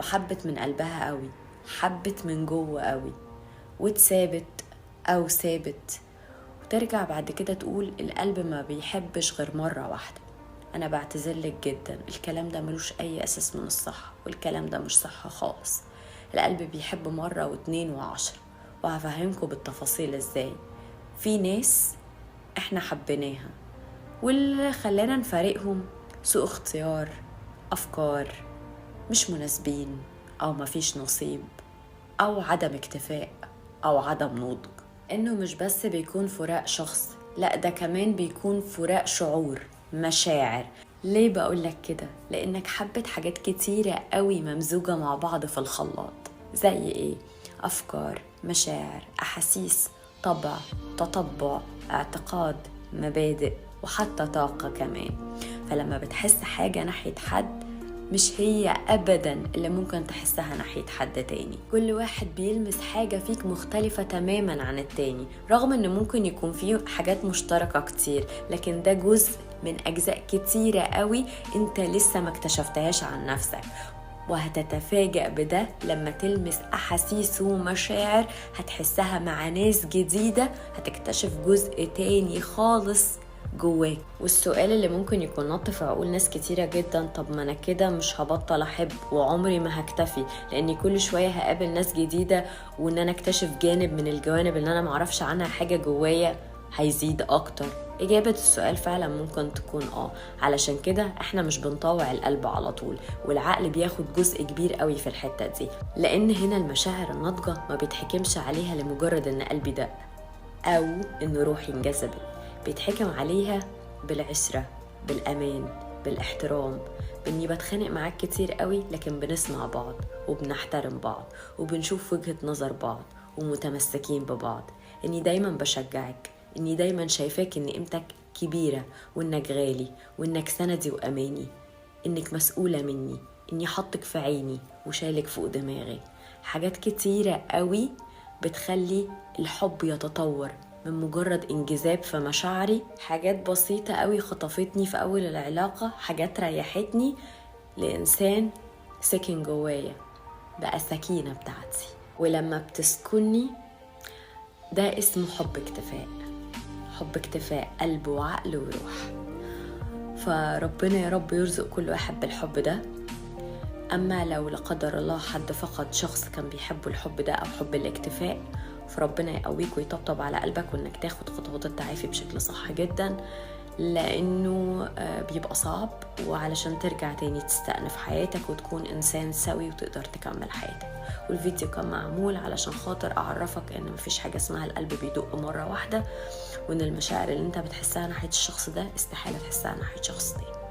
وحبت من قلبها قوي، حبت من جوه قوي، واتسابت او سابت، وترجع بعد كده تقول القلب ما بيحبش غير مرة واحدة. انا بعتذرلك جدا، الكلام ده ملوش اي اساس من الصح، والكلام ده مش صح خالص. القلب بيحب مرة واتنين وعشرة، وهفهمكم بالتفاصيل ازاي. في ناس احنا حبيناها واللي خلانا نفارقهم سوء اختيار، افكار مش مناسبين، او مفيش نصيب، او عدم اكتفاء، او عدم نضج. انه مش بس بيكون فراق شخص، لا ده كمان بيكون فراق شعور، مشاعر. ليه بقولك كده؟ لانك حبت حاجات كتيرة قوي ممزوجة مع بعض في الخلاط. زي ايه؟ افكار، مشاعر، احاسيس، طبع، تطبع، اعتقاد، مبادئ، وحتى طاقة كمان. فلما بتحس حاجة ناحية حد مش هي أبداً اللي ممكن تحسها ناحية حد تاني. كل واحد بيلمس حاجة فيك مختلفة تماماً عن التاني، رغم إن ممكن يكون فيه حاجات مشتركة كتير، لكن ده جزء من أجزاء كتيرة قوي أنت لسه ما اكتشفتهاش عن نفسك، وهتتفاجأ بده لما تلمس أحاسيس ومشاعر هتحسها مع ناس جديدة، هتكتشف جزء تاني خالص جواك. والسؤال اللي ممكن يكون نط في عقول ناس كتيرة جدا، طب ما أنا كده مش هبطل أحب وعمري ما هكتفي، لأني كل شوية هقابل ناس جديدة، وإن أنا أكتشف جانب من الجوانب اللي أنا معرفش عنها حاجة جوايا هيزيد أكتر. إجابة السؤال فعلا ممكن تكون علشان كده إحنا مش بنطوع القلب على طول، والعقل بياخد جزء كبير قوي في الحتة دي، لأن هنا المشاعر الناضجة ما بيتحكمش عليها لمجرد إن قلبي دق أو إن روحي انجذبت، بيتحكم عليها بالعشرة، بالأمان، بالاحترام، بإني بتخانق معاك كتير قوي لكن بنسمع بعض وبنحترم بعض وبنشوف وجهة نظر بعض ومتمسكين ببعض، إني دايما بشجعك، إني دايما شايفاك إن قيمتك كبيرة وإنك غالي وإنك سندي وأماني، إنك مسؤولة مني، إني حطك في عيني وشالك فوق دماغي. حاجات كتيرة قوي بتخلي الحب يتطور من مجرد انجذاب في مشاعري. حاجات بسيطة قوي خطفتني في أول العلاقة، حاجات ريحتني، لإنسان سكن جوايا بقى سكينة بتاعتي. ولما بتسكني ده اسمه حب اكتفاء، حب اكتفاء قلب وعقل وروح. فربنا يا رب يرزق كل واحد بالحب ده. أما لو لا قدر الله حد فقد شخص كان بيحبه الحب ده أو حب الاكتفاء، فربنا يقويك ويطبطب على قلبك وإنك تاخد خطوات التعافي بشكل صح جدا، لأنه بيبقى صعب، وعلشان ترجع تاني تستأنف حياتك وتكون إنسان سوي وتقدر تكمل حياتك. والفيديو كان معمول علشان خاطر أعرفك إن مفيش حاجة اسمها القلب بيدق مرة واحدة، وإن المشاعر اللي انت بتحسها ناحية الشخص ده استحالة تحسها ناحية شخص تاني.